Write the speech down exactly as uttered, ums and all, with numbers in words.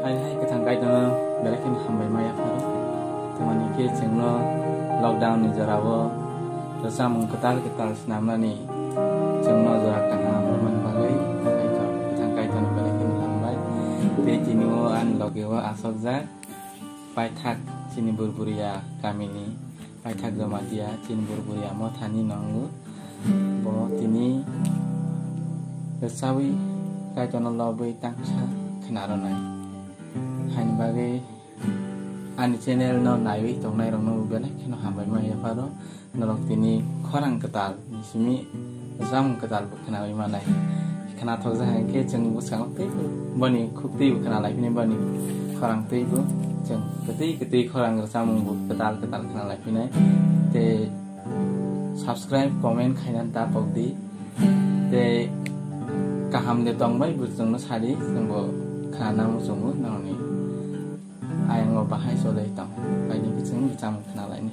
Hai hai kwthang Kaitorno belai kheno hambai ma yapharo. Tamni khe chwngno lockdown ni jorao rwchapmung kwtal kwtal swnamnani chwngno jora kaham rwmani bagwi Kaitor, kwthang Kaitorno belai kheno hambai. Tei tini o ani loge o asokjak paithak chini Burburia kamini paithak Jamatia chini Burburia mothani nongo. Bo tini rwchawi Kaitorno lobwi tangsa khna rwnai. Haini bagwi ani channel no naiwi tongnai rokno belai kheno hambai ma yapharo. Norok tini khorang kwtal ni simi rwchapmung kwtal bo khnawi manai. Khnathokjak hai khe chwng bwskango teibo boni khuk teibo khna lai phini boni khorang teibo chwng kwtwi kwtwi khorang rwchapmung bo kwtal kwtal khna lai phinai. Tei subscribe, comment khaina da pokdi. Tei kaham de tongbai bo chwngno sadi, chwngbo khanana muchungo nangni. Ayang o bahai cholai tong. Kaini khe chwng bwcham khna laini.